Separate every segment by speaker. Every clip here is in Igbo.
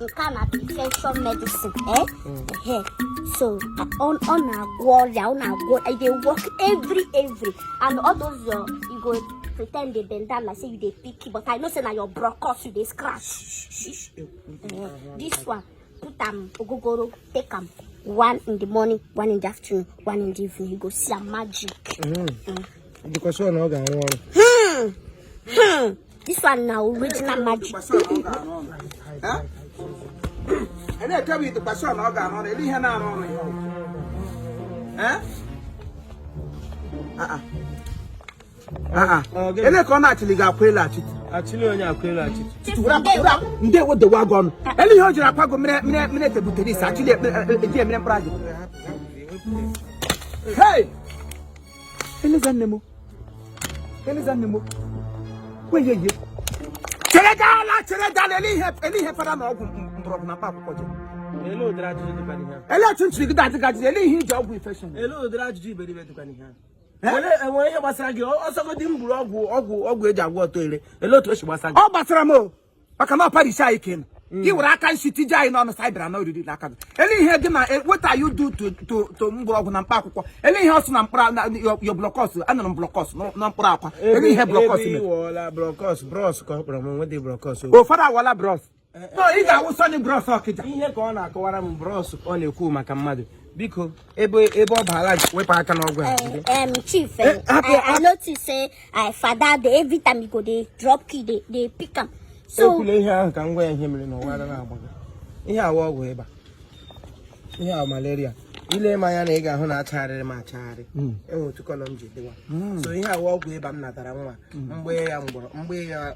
Speaker 1: Nke a na infection medicine, eh? Ehe. So ọ na-agwọ ọrịa, ọ na-agwọ. E dey work every and all those your, you go pretend dey bend down like say you dey pick, but I know say na your brocos you dey scratch. Eh, this one, put am ogogoro, take am one in the morning, one in the afternoon, one in the evening. You go see am magic.
Speaker 2: Dịkwa sure na ọ ga-arụ ọrụ?
Speaker 1: This one na original magic.
Speaker 3: Na-ekebi ịdịkwa sure na ọ ga-arụ ọrụ? Ele ihe na-arụ ọrụ ihe ọgwụ? Eh? Ah, ah. Ah, ah.
Speaker 2: Ọ, gịnị?
Speaker 3: Ele ka ọ na-achịli gị akwa elu achịtụ?
Speaker 2: Achịli onye akwa elu achịtụ?
Speaker 3: Ndewo, dewe agụ ọnụ. Ele ihe o jiri akwago mere mere mere table tennis achịli eji emere mkpụrụ ajụ. Hey! Eliza nne m. Eliza nne m. Weye ye. Chere gaala, chere gaala, ele ihe fara na ọgwụ mgbọrọgwụ na mkpa akwụkwọ ji.
Speaker 2: Ele ụdịrị ajụjụ dịkwa n'ihe ahụ?
Speaker 3: Ele otu nchiri gị dajị gaji, ele ihe iji ọgwụ infection.
Speaker 2: Ele ụdịrị ajụjụ iberibe dịkwa n'ihe ahụ?
Speaker 3: Eh?
Speaker 2: Ele enwere ihe gbasara gị? Ọsọgodi m buru ọgwụ eji agwọ ọtọ ere, ele otu o si gbasa gị?
Speaker 3: Ọ gbasara m o. Maka na ọ parish anyị ka ị nọ. Gị were aka nshi tije anyị n'ọnụ sa anyị bịara na oriri n'aka gị. Ele ihe gị na what are you do to mgbọrọgwụ na mkpa akwụkwọ? Ele ihe ọ sị na mkpụrụ na your blocos, anụrụ m blocos na mkpụrụ akwa. Ele ihe blocos
Speaker 2: Ebe
Speaker 3: mere?
Speaker 2: ịwọọla brokos bros ka ọ kpọrọ m nwede brokos o.
Speaker 3: Ụfọdụ awala bros. No, ị ga-awụ Sọnị Bros Ọkịja.
Speaker 2: Ihe ka ọ na-akọwara m, bros ọ na-ekwu maka mmadụ. Biko, ebe ọ baala, wepụ aka n'ọgwụ a.
Speaker 1: Chief,
Speaker 3: Happy-
Speaker 1: I notice say father dey every time you go dey drop key, dey pick am. So
Speaker 2: Ekwula ihe ahụ ka m gwa ya ihe mere n'ụwa ara na-agbaga. Ihe awa ọgwụ ịba, ihe a malaria. Ile m anya na ị ga-ahụ na achagharịrị m achagharị, enwe otu colour m ji dịwa. So ihe awa ọgwụ ịba m natara nwa mgbe ya mgbọrọ mgbe ya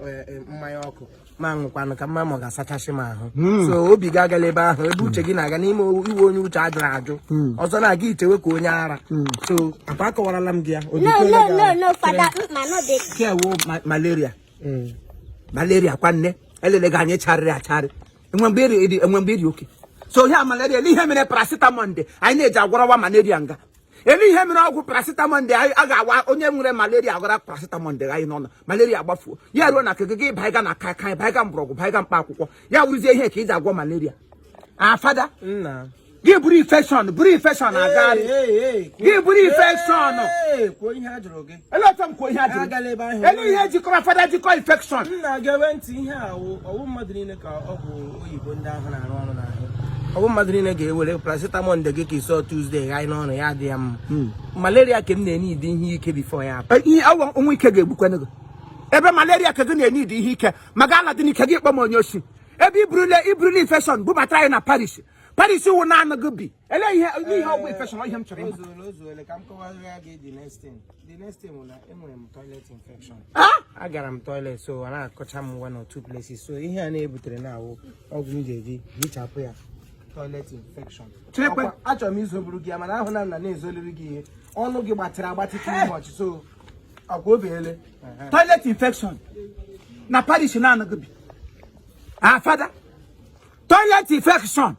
Speaker 2: mmanya ọkụ ma ṅụkwanụ ka mma ma ọ ga-asachasị m ahụ. So obi gị agala ebe ahụ ebe uche gị na-aga n'ime iwe onye uche ajụrụ ajụ ọzọ na-aga ichewe ka onye ara. So akwa akọwarala m gị ya.
Speaker 1: No, no, no, no, father, ma no dey.
Speaker 3: Kewo malaria. Malaria kwa nne elele gị anyị charịrị acharị enwe mgbe iri oke. So ihe a malaria, ele ihe mere paracetamol dị anyị na-eji agwọrọwa malaria nga? Ele ihe mere ọgwụ paracetamol dị anyị a ga-awa onye nwere malaria agwara paracetamol dị anyị n'ọnụ, malaria agbafuo ya ruo na keke gị baiga na kaikai, baiga mgbọrọgwụ, baiga mkpa akwụkwọ, ya wụrụzie ihe ka iji agwọ malaria? Ah, fada.
Speaker 2: Nna.
Speaker 3: Gị buru infection agagharị. Gị buru infection.
Speaker 2: Kwuo ihe a jụrụ gị.
Speaker 3: Ele otu m kwuo ihe a jụrụ?
Speaker 2: Agala ebe ahụ.
Speaker 3: Ele ihe jikọrọ fada jikọ infection?
Speaker 2: Nna, ga-ewe ntị. Ihe a wụ ọwụ mmadụ niile ka ọgwụ oyibo ndị ahụ na-arụ ọrụ n'ahụ. Ọwụ mmadụ niile ga-ewere paracetamol ndị gị ka isi Tuesday gha n'ọnụ ya adị ya mma. Malaria ka m na-enye ịdị ihe ike before ya apụ.
Speaker 3: Ihe ọnwụ onwe ike ga-egbukwana gị ebe malaria ka gị na-enye ịdị ihe ike ma ga ala dị n'ike gị kpọ m onye oshi ebe iburule infection bubata anyị na parish. Parish wụ naanị gị bi. Ele ihe ọgwụ infection, ihe m chọrọ ịma.
Speaker 2: Ozuole, ozuole, ka m kọwara gị the next thing. The next thing bụ na enwere m toilet infection.
Speaker 3: Ah?
Speaker 2: Agara m toilet, so ọ na-akọcha m one or two places. So ihe a na-ebutere na awụ ọgwụ m ga-eji hichapụ ya, toilet infection.
Speaker 3: Cherekwe.
Speaker 2: Achọrọ m izoburu gị ya, mana ahụ na m na na-ezoliri gị ihe ọnụ gị gbatịrị agbatị too much, so ọkwa obi ele.
Speaker 3: Toilet infection na parish naanị gị bi? Ah, fada, toilet infection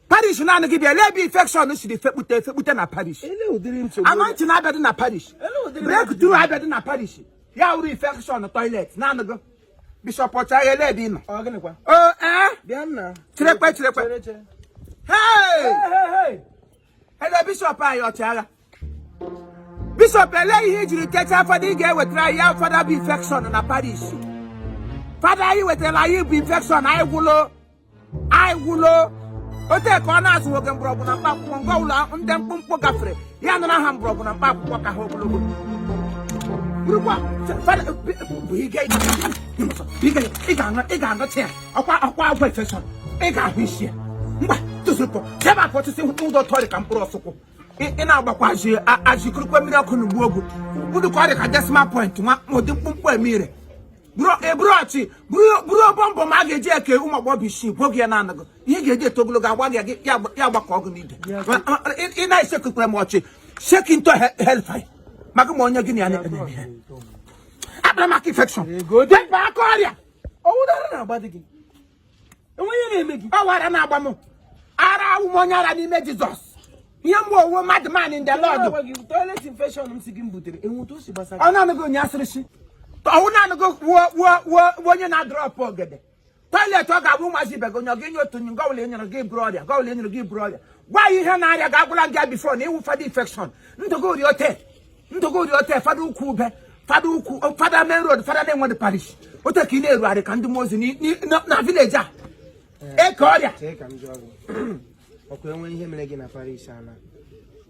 Speaker 3: parish naanị gị bi? Ele ebe infection siri fekpute efekpute na parish?
Speaker 2: Ele ụdịrị nsogbu?
Speaker 3: Anointing abịadị na parish.
Speaker 2: Ele ụdịrị
Speaker 3: Breakthrough abịadị na parish, ya wuru infection toilet naanị gị. Bishọp ọchagha, ele ebe ị nọ?
Speaker 2: Ọ gịnịkwa?
Speaker 3: O ee.
Speaker 2: Bịa nna.
Speaker 3: Cherekwe, cherekwe.
Speaker 2: Chere, chere.
Speaker 3: Hey!
Speaker 2: Hey, hey.
Speaker 3: Ele bishọp anyị, ọchịagha bishọp, ele ihe ijiri techaa fada ị ga-ewetara anyị ya? Fada bụ infection na parish. Fada anyị wetara anyị bụ infection. Anyị gwụlo, anyị gwụlo. Ote ka ọ na-azụ nwoke mgbọrọgwụ na mkpa akwụkwọ ngwa ụlọ ndị mkpụmkpụ gafere ya nara ha mgbọrọgwụ na mkpa akwụkwọ ka ha ogologo burukwa. Fada bụ ike ị ga-aṅụcha ya. Ọkwa agwa infection ị ga-ahụ isi ya. Ngwa, tụsịpụ ebe a pụọ, tụsị ụdọ tọrị ka mkpụrụ ọsụkwụ. Ị na-agbakwa azị azịkurukwe mmiri ọkụ n'ugbu ogu ụdụ ka ọ dị ka decimal point nwa ụdị mkpụmkpụ eme ire. Eburu ọchị buru bọmbọ ma a ga-eji eke ụmụ agbọghọ isii gbuo gị ya naanị gị. Ihe ga-eji eto ogologo agba gị ya agbakọ ọgụ n'ide. Ị na-esekekwere m ọchị shake into hellfire maka ma onye gị na ya na-eme ihe akpara maka infection.
Speaker 2: Ego dị.
Speaker 3: Wepụ aka ọrịa.
Speaker 2: Ọwụdara na-agba dị gị, enwe ihe na-eme gị?
Speaker 3: Ọ wara na-agba m ara awụ m onye ara n'ime Jizọs. Ihe mgbe owo mmadụ man in the Lord.
Speaker 2: Agwa gị, toilet infection m si gị m butere, enwe otu o si gbasa gị?
Speaker 3: Ọ naanị gị onye asịrịsị ọwụ naanị gị wuo wuo wuo wuo onye na-adrop ogede. Toilet ọ ga-abụ ụmụazị ibe gị onye ọ ga-enye otu nga ọbụla enyere gị buru ọrịa, nga ọbụla enyere gị buru ọrịa. Gwa ya ihe na-arịa ga-agwụla gị before na ịwụ fada infection. Ndụgị uri ote, ndụgị uri ote, fada ukwu ube, fada ukwu, fada main road, fada na-enwedị parish ote ka ị na-erugharị ka ndị mmụọ ozi na village a eke ọrịa.
Speaker 2: Chee ka m jụọ gị, ọkwa enwe ihe mere gị na parish ana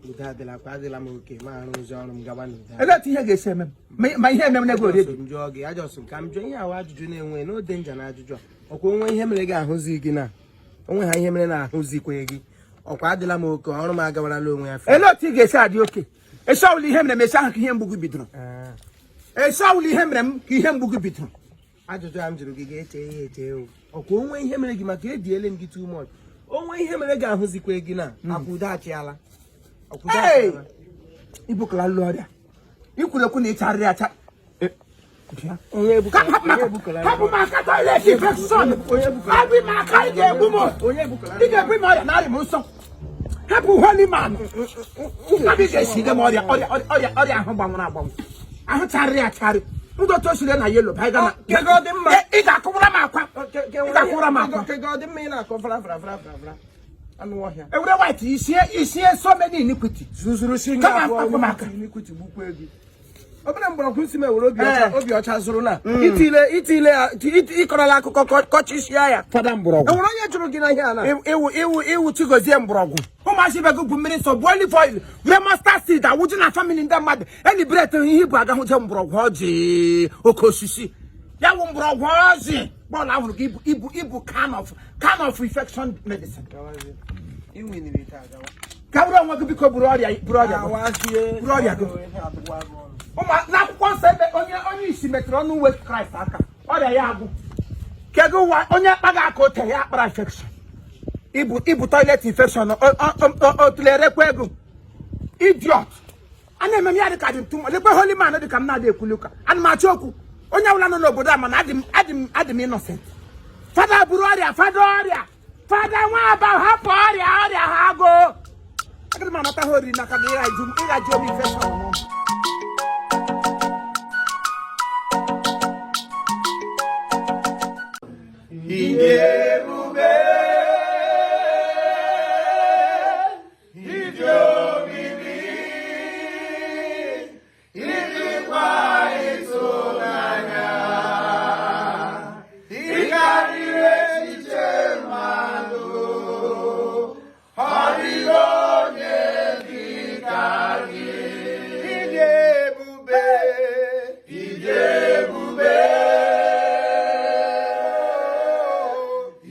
Speaker 2: udo adịla kwa adịla m oke ma arụ ozi ọrụ m gawa n'udo.
Speaker 3: Elee otu ihe ga-esi eme m ma ihe eme m n'ego ori
Speaker 2: Ajọsụ m jụọ gị, ajọsụ ka m jụọ ihe awa ajụjụ na-enwe no danger na ajụjụ a. Ọkwa onwe ihe mere gị ahụzi gị na onwe ha ihe mere na ahụzikwe gị, ọkwa adịla m oke ọrụ m agawarala onwe ya.
Speaker 3: Elee otu ị ga-esi adị oke? Esi ọwụla ihe mere m, esi ahụ ka ihe mgbu gị bidoro. Esi ọwụla ihe mere m ka ihe mgbu gị bidoro.
Speaker 2: Ajụjụ a m jụrụ gị ga-eche ya eche o. Ọkwa onwe ihe mere gị maka ediele m gị too much. Onwe ihe mere gị ahụzikwe gị na akwa udo achịala. Ọkwa udo
Speaker 3: Hey!
Speaker 2: achịala.
Speaker 3: Ibukala lụ ọrịa ikwuru ekwu na ịcharịrị acha. Bịa.
Speaker 2: Onye ebukala
Speaker 3: Hapụ
Speaker 2: onye ebukala
Speaker 3: hapụ m aka, toilet infection.
Speaker 2: Onye ebukala
Speaker 3: Hapụ m aka, ị ga-egbu m.
Speaker 2: Onye ebukala
Speaker 3: Ị ga-egbu m ọrịa na arị m nsọ. Hapụ holy man. Hapụ, ị ga-esi m ọrịa ọrịa ọrịa ọrịa ahụ gbanwere agbanwe, ahụ charịrị acharị, ndụ otu osiri na yellow baiga na.
Speaker 2: Kego ọ dị mma.
Speaker 3: Ị ga-akụwara m akwa, ị ga-akụwara m akwa.
Speaker 2: Kego ọ dị mma, ị na-akọ fara fara fara fara fara anụ ọhịa.
Speaker 3: Ewere white isie isie so many iniquity.
Speaker 2: Zuzuru si
Speaker 3: Kama hapụ m aka.
Speaker 2: Iniquity gbukwa gị. Obere mgbọrọgwụ si m ewere obi ọcha
Speaker 3: Eh.
Speaker 2: obi ọcha zụrụ na itile itile ịkọrọla akụkọ kọchisia ya.
Speaker 3: Fada mgbọrọgwụ.
Speaker 2: Enwere onye jụrụ gị na ihe a na
Speaker 3: Iwu iwu iwu Chigozie mgbọrọgwụ. Ụmụazị ibe gị bụ mmiri nsọ bụ olive oil were mustard seed awụju na family ndị mmadụ elibrate ihe ibu agahụje mgbọrọgwụ ọjị oke osisi ya wụ mgbọrọgwụ ọjị bọọlụ ahụrụ gị ibu ibu ibu can of infection medicine.
Speaker 2: Iwiniri taa gawa.
Speaker 3: Ka bụrụ onwe gị, biko, buru ọrịa, buru ọrịa gị.
Speaker 2: Awazie.
Speaker 3: Buru ọrịa gị. Ụmụ n'akwụkwọ nsọ ebe onye onye isi metụrụ ọnụ uwe Kraịst aka, ọrịa ya agwụ. Kedu ụwa onye akpaghị aka ote ya akpara infection ibu ibu toilet infection otulerekwa ego. Idiot a na-eme m ya dị ka dị ntụ lekwe holy man dị ka m na-adị ekwuli ụka. Ana m achọ okwu onye ọbụla nọ n'obodo a, mana adị m adị m adị m innocent. Fada buru ọrịa, fada ọrịa, fada nwaba, hapụ ọrịa ọrịa ha go. Agaghị m anata ha oriri n'aka gị ịghaji obi infection n'ụlọ.
Speaker 2: Ịdị ebube, ịdị omimi, ịdịkwa ịtụnanya, ịkarịrị echiche mmadụ, ọ dịghị onye dị ka gị. Ịdị ebube, ịdị ebube,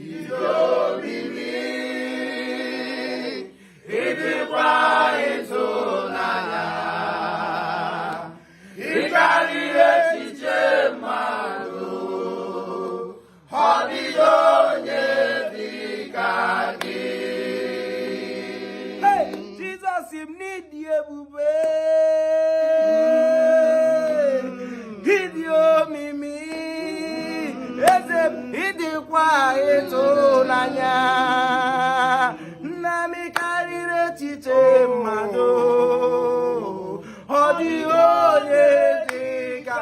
Speaker 2: ịdị omimi, ịdịkwa ịtụnanya, ịkarịrị echiche mmadụ, ọ dịghị onye dị ka gị. Jizọs m n'ịdị ebube, ịdị omimi, eze m, ịdịkwa ịtụnanya, nna m, karịrị echiche mmadụ, ọ dịghị onye dị ka.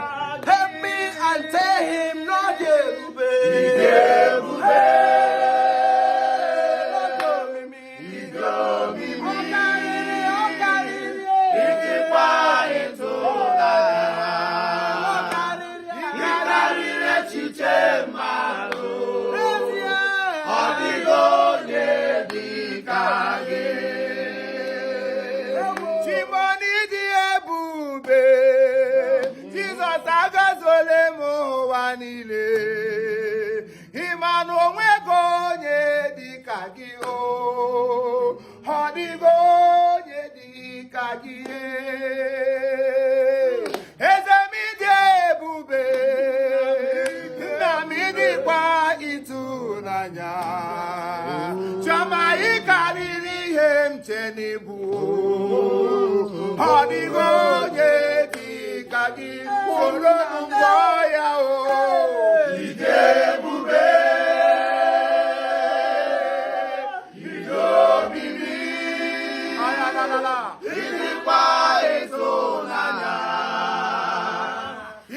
Speaker 2: Help me and tell him n'ọdị ebube, ebube, n'ọdị omimi, ọ karịrị, ọ karịrị, ịdịkwa ịtụnanya, ọ karịrị, ịkarịrị echiche mmadụ, ọ dịghị onye dị ka gị. Chimoni dị ebube, Jizọs agazuole m ụwa niile, ịma na onwe gị onye dị ka gị o, ọ dịghị onye dị ka gị. Eze m, dị ebube, nna m, dịkwa ịtụnanya, chiọma, ị karịrị ihe m che n'ibu, ọ dịghị onye dị ka gị. Soro ngwa ya o, ịdị ebube, ịdị omimi, ịdịkwa ịtụnanya,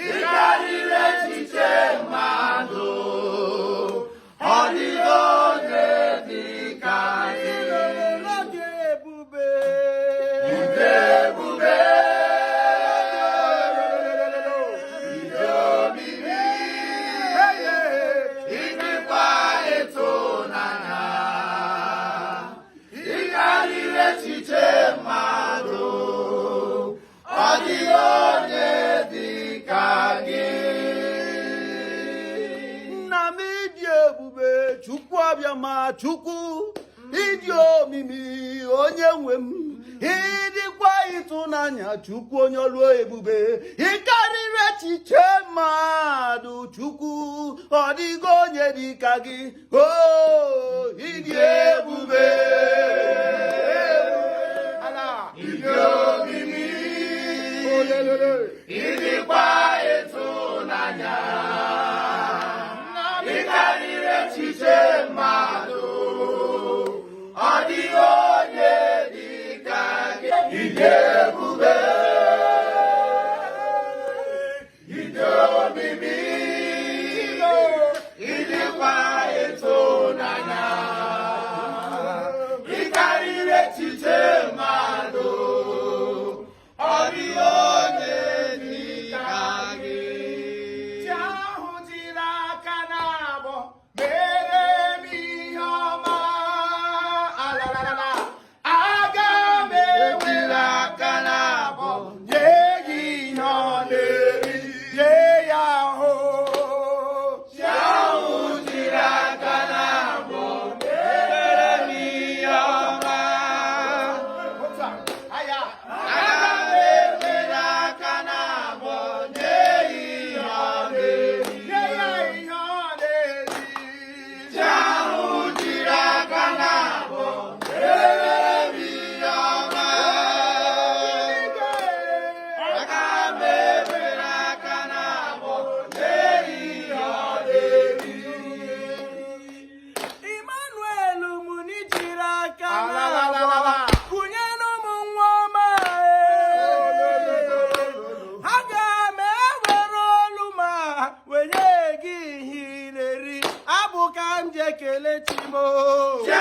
Speaker 2: ịkarịrị echiche mmadụ.
Speaker 4: Abịama Chukwu, ịdị omimi, onye nwe m, ịdịkwa ịtụnanya, Chukwu onye ọrụ ebube, ịkarịrị echiche mmadụ. Chukwu, ọ dịghị onye dịka gị. O ịdị ebube, ịdị omimi, ịdịkwa ịtụnanya, ịkarịrị echiche mmadụ, ọ dịghị onye dịka gị. Ịdị ebube, ịdị omimi, ịdịkwa ịtụnanya, ịkarịrị echiche mmadụ, ọ dịghị onye dịka gị.
Speaker 3: Chi ahụ jiri aka na-abọ mere m ihe ọma. Alalala. Aga m ewere aka na-abọ nye gị ihe ọ na-eri, nye ya ahụ. Chi ahụ jiri aka na-abọ mere m ihe ọma. Otu a, aya. Aga m ewere aka na-abọ nye ya ihe ọ na-eri, nye ya ihe ọ na-eri. Chi ahụ jiri aka na-abọ mere m ihe ọma. Aga m ewere aka na-abọ nye ya ihe ọ na-eri.
Speaker 2: Emmanuel muni jiri aka
Speaker 3: Alalalala.
Speaker 2: kụnyere ụmụ nwa ọma. Aga m ewere olu ma wenye gị ihe ị na-eri, abụ ka m ji ekele Chimo.
Speaker 3: Chi